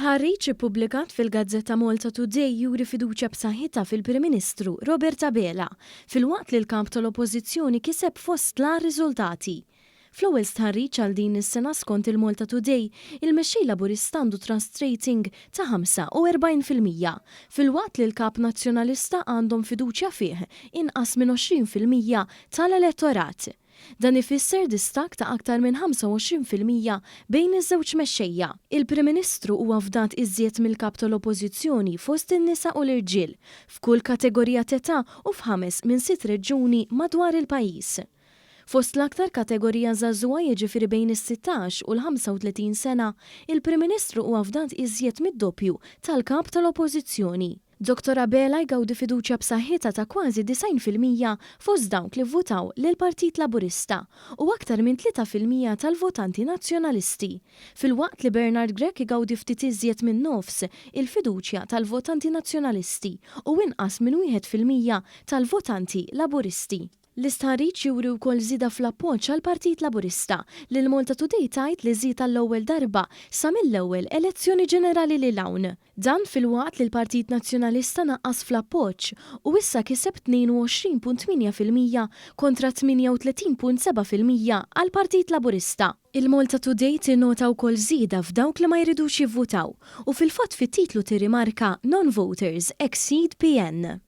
Stħarriġ ippubblikat fil-gazzetta Malta Today juri fiduċja b'saħħitha fil-Prim Ministru Robert Abela, filwaqt li l-Kap tal-Oppożizzjoni kiseb fost l-agħar riżultati. Fl-ewwel stħarriġ għal din is-sena skont il-Malta Today, il-Mexxej Laburista għandu trust rating ta' 45%, filwaqt li l-Kap Nazzjonalista għandhom fiduċja fih inqas minn 20% tal-elettorat. Dan ifisser distakk ta' aktar minn 25% bejn iż-żewġ mexxejja. Il-Prim Ministru huwa fdat iżjed mill-Kap tal-Oppożizzjoni fost in-nisa u l-irġiel, f'kull kategorija t'età u f'ħames minn sitt reġjuni madwar il-pajjiż. Fost l-aktar kategorija żagħżugħa jiġifieri bejn is-sittax u l-35 sena, il-Prim Ministru huwa fdat iżjed mid-doppju tal-Kap tal-Oppożizzjoni. Dottor Abela jgawdi fiduċja b'saħħitha ta' kważi 90% fost dawk li vvutaw lill-Partit Laburista u aktar minn 3% tal-votanti Nazzjonalisti, filwaqt li Bernard Grech igawdi ftit iżjed minn nofs il-fiduċja tal-votanti Nazzjonalisti u inqas minn 1% tal-votanti Laburisti. L-istħarriġ juri wkoll żieda fl-appoġġ għall-Partit Laburista, li l-Malta Today tgħid li żied għall-ewwel darba sa mill-ewwel elezzjoni ġenerali lil hawn. Dan filwaqt li l-Partit Nazzjonalista naqqas fl-appoġġ u issa kiseb 22.8% kontra 38.7% għall-Partit Laburista. Il-Malta Today tinnota wkoll żieda f'dawk li ma jridux jivvutaw u fil-fatt fit-titlu tirrimarka Non-voters exceed PN.